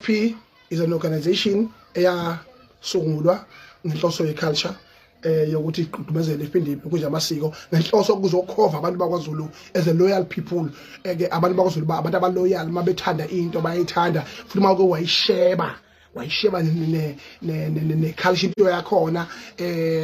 IFP is an organization eyasungulwa ngenhloso ye-culture, yokuthi igqugqumezele iphinde iphinde amasiko ngenhloso kuzokhova abantu bakwaZulu as a loyal people. Ke abantu bakwaZulu ba abantu abaloyal, mabethanda into bayayithanda, futhi mawuke wayisheba wayisheba ne ne ne culture into yakhona,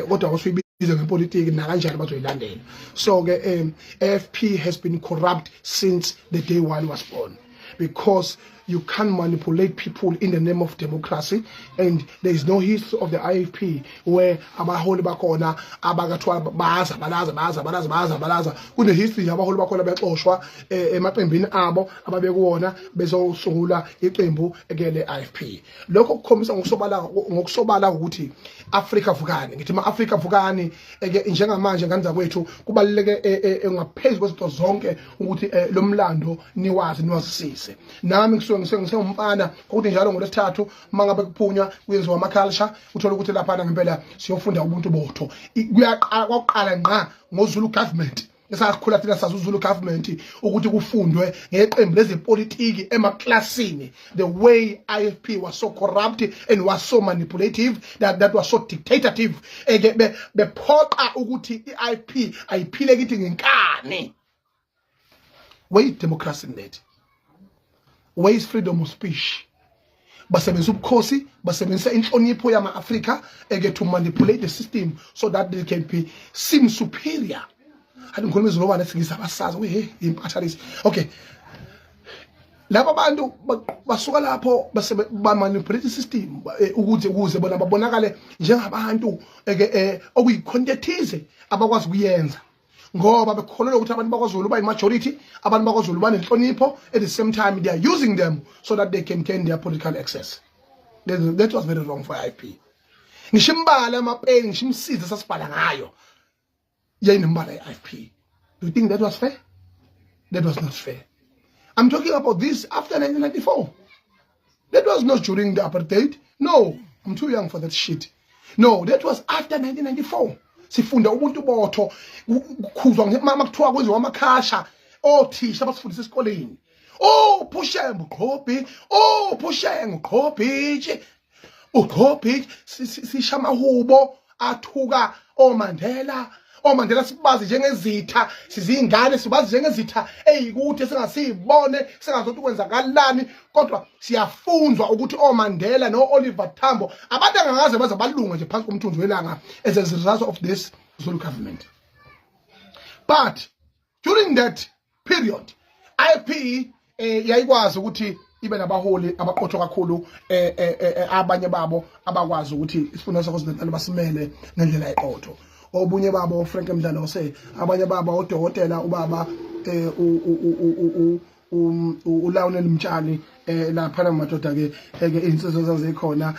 kodwa wasuyibiza ngepolitiki, nakanjani bazoyilandela. So ke IFP has been corrupt since the day one was born, because you can't manipulate people in the name of democracy, and there is no history of the IFP where abaholi bakhona abakathiwa baza balaza baza balaza baza balaza. Kune history abaholi bakhona bexoshwa emaqembini abo ababekuwona bezosungula iqembu ke le IFP. Lokho kukhombisa ngokusobala ukuthi Africa vukani. Ngithi ma Africa vukani ke njengamanje, ngane zakwethu. Kubaluleke ngaphezulu kwezinto zonke ukuthi lo mlando niwazi, niwazisise. Nami ngisuke ngisengumfana ukuthi njalo ngolwesithathu mangabe kuphunywa kuyenziwa ama culture, uthola ukuthi lapha ngempela siyofunda ubuntu botho. Kuyaqala, kwaqala ngqa ngoZulu government esakhula thina sazi uZulu government ukuthi kufundwe ngeqembu lezepolitiki emaklasini, the way IFP was so corrupt and was so manipulative, that was so dictative, eke bephoqa ukuthi iIFP ayiphile kithi ngenkani. Where is democracy in that? Where is freedom of speech? Basebenzisa ubukhosi, basebenzisa inhlonipho yama-Afrika eke to manipulate the system so that they can be seem superior. Athi ngikhuluma izilobane esingisa abasazi we hey impatha lesi. Okay, laba bantu basuka lapho base ba manipulate system ukuthi ukuze bona babonakale njengabantu eke okuyi-content thize abakwazi kuyenza, ngoba bekholelwa ukuthi abantu bakwaZulu bayi-majority, abantu bakwaZulu banenhlonipho. At the same time, they are using them so that they can gain their political access. That was very wrong for IFP. Ngisho imbala yamapeni, ngisho imisizi esasibhala ngayo yayinembala ye-IFP. Do you think that was fair? That was not fair. I'm talking about this after 1994. That was not during the apartheid. No, I'm too young for that shit. No, that was after 1994. Sifunda ubuntu botho, kukhuzwa mama kuthiwa kwenziwa amakhasha, othisha abasifundisa esikoleni. Oh, Phusheng uqhobhi, oh Phusheng uqhobhi, uqhobhi. Sisha amahubo athuka oMandela. OMandela sibazi njengezitha, sizingane sibazi njengezitha eyikuthi singasibone singazothi kwenzakalani, kodwa siyafunzwa ukuthi oMandela no-Oliver Tambo abantu angakaze baze balunga nje phansi komthunzi welanga as a result of this Zulu government. But during that period, IFP yayikwazi ukuthi ibe nabaholi abaqotho kakhulu, abanye babo abakwazi ukuthi isifunda saKwaZulu-Natal basimele ngendlela eqotho. Obunye babo Frank Mdlalose, abanye babo udokotela ubaba uLionel Mtshali lapha madoda ke eke insizwa zazikhona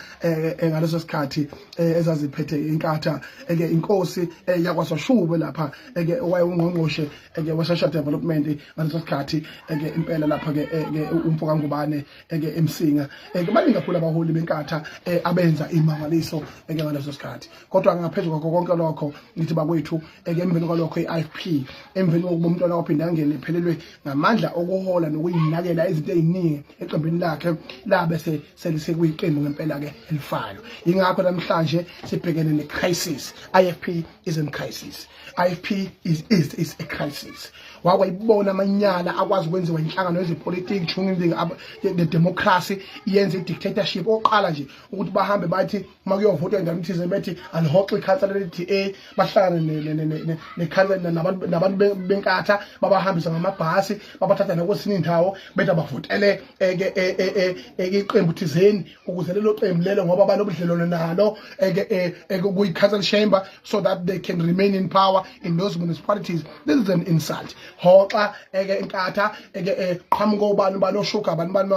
ngaleso sikhathi ezaziphethe inkatha eke inkosi yakwaSoshube lapha eke owayengqongqoshe eke we-social development ngaleso sikhathi eke impela lapha ke eke umfo kaNgubane eke eMsinga. Eke baningi kakhulu abaholi benkatha abenza imangaliso eke ngaleso sikhathi. Kodwa ngaphezulu kwakho konke lokho, ngithi bakwethu, eke emveni kwalokho i-IFP, emveni kokuba umntwana waphinda angene ephelelwe ngamandla okuhola nokuyinakela izinto eziningi eqembini lakhe, labe selikuyiqembu ngempela ke elifayo. Ingakho namhlanje sibhekene ne-crisis. IFP is in crisis. IFP is a crisis. Wakwayibona amanyala akwazi ukwenziwa inhlangano yezepolitiki during the democracy, iyenze i-dictatorship. Oqala nje ukuthi bahambe bathi uma kuyovotwa endaweni ethize, bethi alihoxe ikhansela le-DA, bahlangane nekhansela nabantu benkatha, babahambisa ngamabhasi, babathatha nakwesinye indawo, bethi abavotele ke iqembu thizeni ukuze lelo qembu lelo, ngoba banobudlelwano nalo ke kuyi-council chamber, so that they can remain in power in those municipalities. This is an insult. Hoxa eke inkatha eke qhamuka obani bani, oshuga bani bani,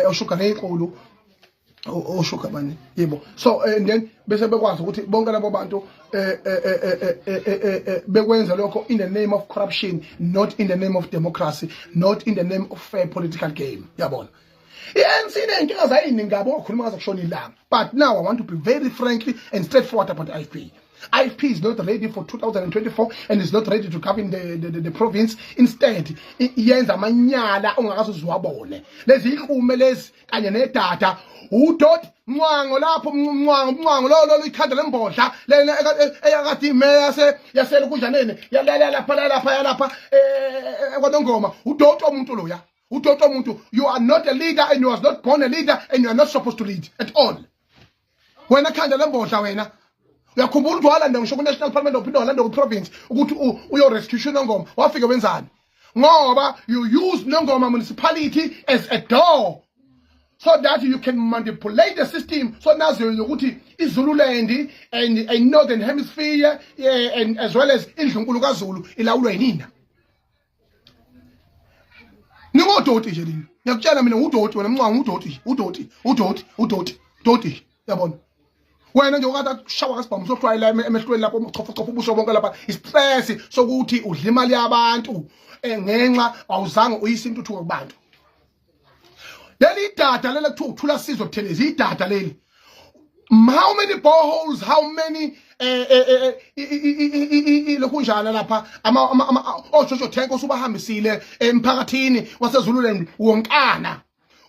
oshuga ney'qulu, oshuga bani, yebo. So and then bese bekwazi ukuthi bonke labo bantu bekwenza lokho in the name of corruption, not in the name of democracy, not in the name of fair political game, yabona. I-ANC iney'nkinga zayiningi ngabo ongakhuluma ngazo kushona ilanga, but now I want to be very frankly and straightforward about IFP. IFP is not ready for 2024 and is not ready to govern the province. Instead, iyenza amanyala ongakaze uziwabone. Lezi iqume lezi kanye nedata Udoti Mncwango lapho, Mncwango, Mncwango lo lo ikhanda lembodla lena eyakade imeya yase yaselukunjaneni yalala lapha lapha yalapha kwaNongoma. Udoti omuntu loya, udoti omuntu. You are not a leader and you was not born a leader and you are not supposed to lead at all. Wena khanda lembodla wena, uyakhumbula ukuthi walanda ngisho ku-national parliament, uphinde walanda ku-province ukuthi uyo-rescue Nongoma, wafike wenzani? Ngoba you use Nongoma municipality as a door so that you can manipulate the system, so naziyo ukuthi iZululand and a northern hemisphere, yeah, and as well as indlunkulu kaZulu ilawulwa yinina. Ningodoti nje nina, ngiyakutshela mina, udoti wena Mncwango, udoti, udoti, udoti, udoti, doti. Yabona wena nje ukade kushawa kasibhamu sohlwayela emehlweni lapho, chofo chofo ubuso bonke lapha, istress sokuthi udla imali yabantu ngenxa awuzange uyise intuthuko kubantu. Leli idada leli kuthiwa uThula Sizwe Buthelezi, idada leli, how many boreholes, how many lokunjana lapha ama oJojo tank osubahambisile emphakathini waseZululand wonkana?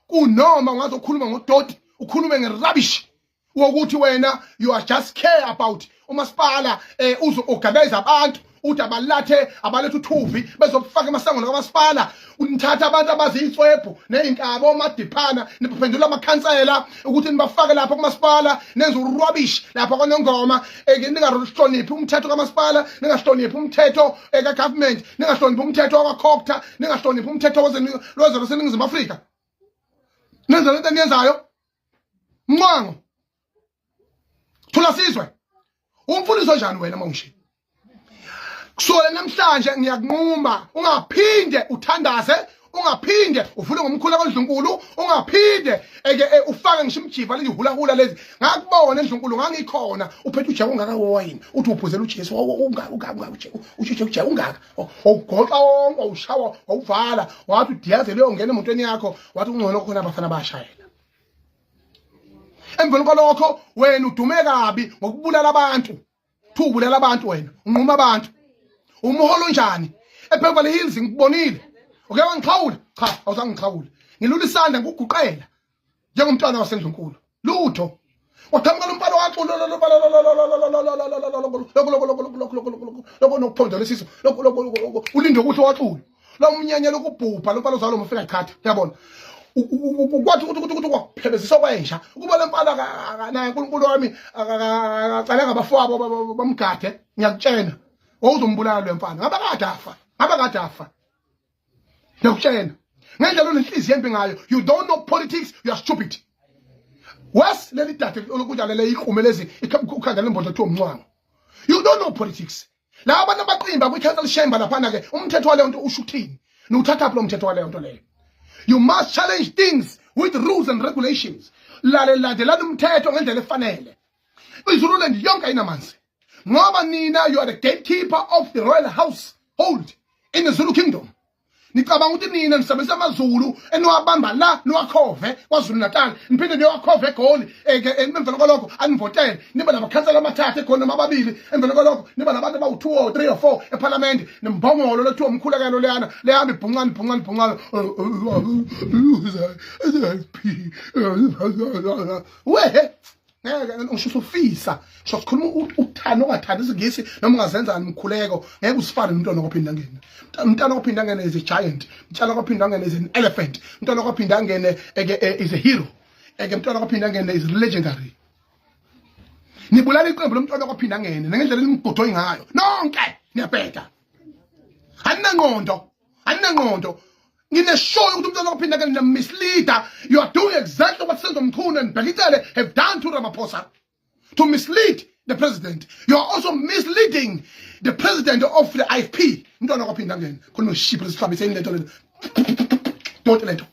Kunoma ungazokhuluma ngodoti, ukhulume ngerubbish wokuthi wena you are just care about umasipala, uzo organize abantu uthi abalathe, abaletha uthuvi bezokufaka emasangweni kamasipala. Nithatha abantu abaziyitswebhu neyinkabo omadiphana, niphendula amakhansela ukuthi nibafake lapha kumasipala, nenze urubbish lapha kwaNongoma. Ningahloniphi umthetho kamasipala, ningahloniphi umthetho ka-government, ningahloniphi umthetho wakwaCogta, ningahloniphi umthetho wezwe laseNingizimu Afrika. Nenza lento eniyenzayo. Mncwango, Thula Sizwe, umfundisi onjani wena mawunje? Kusukela namhlanje ngiyakunquma, ungaphinde uthandaze, ungaphinde uvule ngomkhuleko ondlunkulu, ungaphinde eke ufake ngisho imjiva lezi hula hula lezi. Ngakubona endlunkulu, ngangikhona, uphethe ujeke ungaka wine, uthi uphuzela uJesu. Ungaka, ungaka, ujeke, ujeke ungaka, wawugoqa wonke, wawushawa, wawuvala, wathi udiyazele uyongena emotweni yakho, wathi ungcono khona abafana bayashayela. Emveni kwalokho wena udume kabi ngokubulala abantu, thu ubulala abantu wena, unquma abantu. Umholo onjani eBeverly Hills? Ngikubonile, uke wangixhawula? Cha, awuzange ngixhawule. Ngilula isandla ngikuguqela njengomntwana wasendlunkulu, lutho. Waqhamuka lo mfana waxulo lokho nokuphondo lesiso lokho, ulinde ukuthi waxulo lo mnyanya lokubhubha lo mfana ozalo umfika chatha. Uyabona, kwathi ukuthi kwakuphebezisa kwenja ukuba le mfana naye uNkulunkulu wami akacale ngabafowabo bamgade. Ngiyakutshela, wawuzombulala lo mfana, ngaba kade afa, ngaba kade afa. Ngiyakutshela ngendlela onenhliziyo embi ngayo. You don't know politics, you are stupid. Wes leli dade olokunjalo le iqume lezi ukhanda lembodla kuthiwa uMncwango. You don't know politics. Laba bantu abaqimba kwi-council chamber laphana-ke, umthetho waleyo nto usho ukuthini? Niwuthathaphi lo mthetho waleyo nto leyo? You must challenge things with rules and regulations. Landelani umthetho ngendlela efanele. IZululand yonke ayinamanzi ngoba nina, you are the gatekeeper of the royal household in the Zulu Kingdom. Nicabanga ukuthi nina nisebenzisa amaZulu eniwabamba la, niwakhove KwaZulu Natal, niphinde niwakhove eGoli. Emveni kwalokho anivotele, nibe namakhansela amathathu eGoli noma ababili. Emveni kwalokho nibe nabantu abawu-2 or 3 or 4 ephalamende, nembongolo lethiwa umkhulekelo leyana leyahamba ibhunqane ibhunqane ibhunqane. Wehe, ngeke ngisho usufisa ngisho sikhuluma uthanda ungathanda isiNgisi noma ungazenzani umkhuleko, ngeke usifane nomntwana kophinda ngene. Umntwana kophinda ngene is a giant, umntwana kophinda ngene is an elephant, umntwana kophinda ngene is a hero, eke umntwana kophinda ngene is legendary. Nibulala iqembu lomntwana kophinda ngene ngendlela elimgodoyi ngayo nonke, niyabheda, aninangqondo, aninangqondo. Ngineshow ukuthi umntwana kophinda ngene misleader. You are doing exactly what Senzo Mchunu and Bheki Cele have done to Ramaphosa to mislead the president. You are also misleading the president of the IFP. Umntwana kwaphinda ngene khona ushiphe lesihlabise lento lento don't lento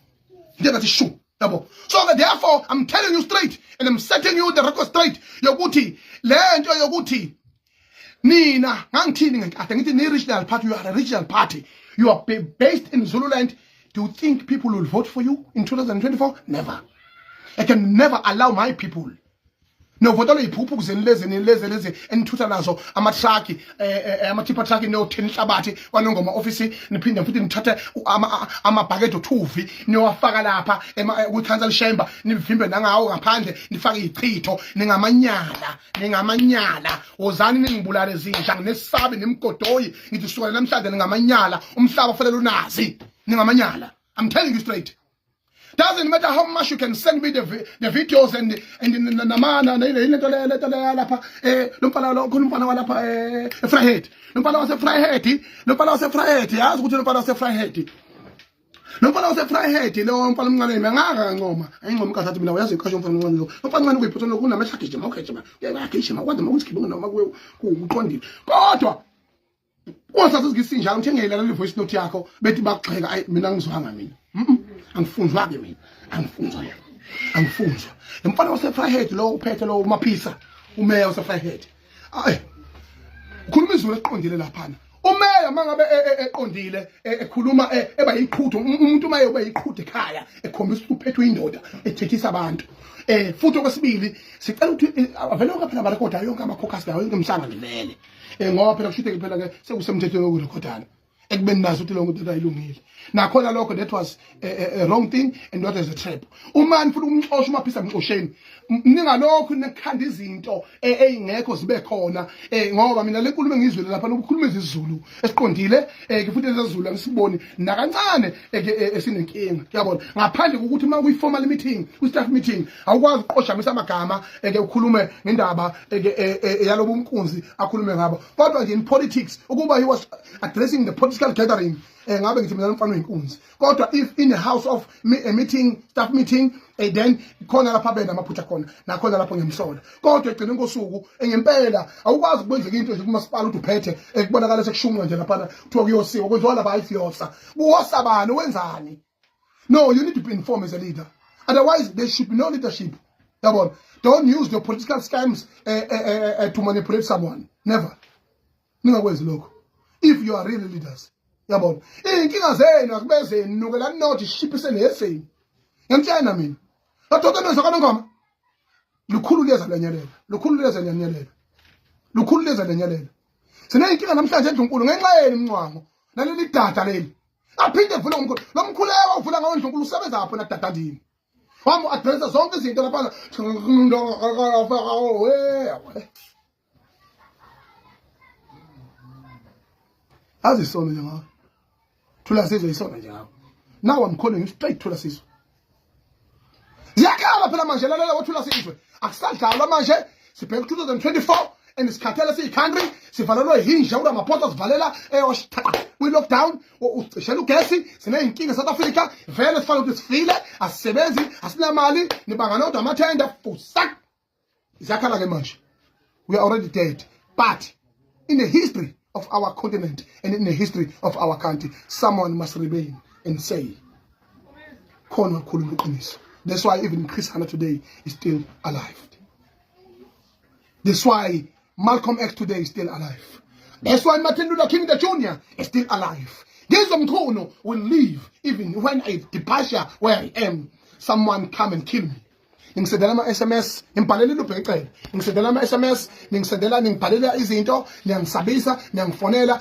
into ngathi shu yabo. So therefore I'm telling you straight and I'm setting you the record straight yokuthi lento yokuthi nina, ngangithini ngenkathi ngithi ni regional party? You are a regional party, you are based in Zululand. Do you think people will vote for you in 2024? Never. I can never allow my people. Novotelwa iphuphu zenu lezi lezi lezi enithutha nazo ama-truck, ama-tipper truck, niyothena inhlabathi kwaNongoma office, niphinde futhi nithathe amabhakede othuvi niyowafaka lapha kwi-council chamber, nivimbe nangawo ngaphandle, nifake ichitho. Ningamanyala, ningamanyala. Wozani ningibulale zinja, nginesabi nemgodoyi. Ngithi sukela namhlanje ningamanyala, umhlaba kufanele unazi. Ningamanyala, I'm telling you straight. Doesn't matter how much you can send me the videos and namana lento le lento le lapha, lo mfana lo, khona umfana walapha eVryheid, lo mfana wase Vryheid, lo mfana wase Vryheid, yazi ukuthi lo mfana wase Vryheid, lo mfana wase Vryheid, lo mfana omncane ngaka kancoma ayincoma kathi mina uyazi iqasho umfana omncane lo mfana omncane kuyiphutha kunamehla agijima ugijima uyagijima kwanza makuthi noma kuqondile, kodwa Kwasase ngisinjalo ngithe ngiyayilalela i-voice note yakho bethi bakugxeka. Ayi, mina ngizwanga mina. Angifunzwa ke mina, angifunzwa, angifunzwa. Lo mfana wase-Vryheid lo uphethe lo uMaphisa, umeya wase-Vryheid, ayi, ukhuluma izulu eqondile laphana. Umeya mangabe eqondile ekhuluma eba yiqhutho umuntu uma eba yiqhutho ekhaya ekhombisa ukuthi uphethwe indoda ethethisa abantu. Futhi okwesibili sicela ukuthi avele yonke phela amarekhodi ayo yonke ama-caucus lawo, yonke imihlangano vele, ngoba phela kushuthi phela ke sekusemthethweni wokurekhodana ekubeni nazo ukuthi lonke into ayilungile nakhona lokho. That was a wrong thing and that was a trap. Uma nifuna ukumxosha uMaphisa, mxosheni, ningalokhu nikhanda izinto ey'ngekho zibe khona, ngoba mina le nkulumo engiyizwile lapha nokukhuluma isiZulu esiqondile, futhi esiZulu angisiboni nakancane esinenkinga, uyabona, ngaphandle kokuthi uma kuyi-formal meeting, kwi-staff meeting, awukwazi ukuqoshamisa amagama eke ukhulume ngendaba eke yalobu umkunzi akhulume ngabo. Kodwa nje in politics, ukuba he was addressing the political gathering, ngabe ngithi mina mfana uyinkunzi. Kodwa if in a house of a meeting, staff meeting, then khona lapha bena amaphutha khona, nakhona lapho ngiyamsola. Kodwa egcineni kosuku ngempela awukwazi ukwenzeka into nje kumasipala uthi uphethe, ekubonakala sekushunqa nje laphana, kuthiwa kuyosiwa, kwenziwa lapha ayifiyosa kuwosa bani, wenzani? No, you need to be informed as a leader, otherwise there should be no leadership, yabona. Don't use your political scams to manipulate someone. Never, ningakwenzi lokho if you are really leaders, yabona. Iy'nkinga zenu akubezeni, nukelani nothi shiphiseni yesenu. Ngiyamtshela mina ladoda nwenza kwaNongoma, lukhulu liyeza lanyalela, lukhulu liyeza lanyalela, lukhulu liyeza lanyalela. Siney'nkinga namhlanje endlunkulu ngenxa yeni Mncwango naleli dada leli aphinde evule ngomkhulu lo mkhuleko uvula ngawo endlunkulu usebenza lapho nadadandini wami u-addressa zonke izinto laphana. Azi isono nje ngawe, Thula Sizwe, isono nje ngawe. Now I'm calling you straight, Thula Sizwe. Ziyakhala phela manje, lalela woThula Sizwe, akusadlalwa manje. Sibheka 2024 and sikhathele siyi-country, sivalelwe yinja uRamaphosa, sivalela kwi-lockdown, ucishela ugesi, siney'nkinga e-South Africa vele, sifane ukuthi sifile, asisebenzi, asinamali, nibanga nodwa amathenda fusak. Ziyakhala ke manje, we are already dead. But in the history of our continent and in the history of our country, someone must remain and say khona wakhuluma iqiniso. That's why even Chris Hani today is still alive. That's why Malcolm X today is still alive. That's why Martin Luther King the Jr. is still alive. Ngizwe Mchunu will live even when I departure where I am. Someone come and kill me. Ningisendela ama-SMS, ngibhalelile ubhecele, ngisendela ama-SMS, ningisendela, ningibhalela izinto, niyangisabisa, niyangifonela,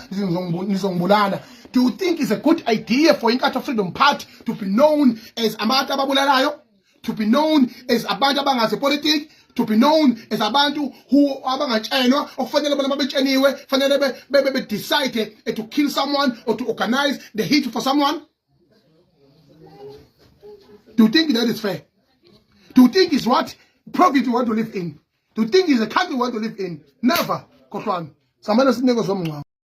nizongibulala. Do you think it's a good idea for Inkatha Freedom Party to be known as abantu ababulalayo, to be known as abantu abangazi politics, to be known as abantu who abangatshelwa okufanele bona babetsheniwe, fanele be decide to kill someone or to organize the hit for someone? Do you think that is fair? Do you think is what province you want to live in? Do you think is a country you want to live in? Never. Khohlwana samane sinike zomngcwabo.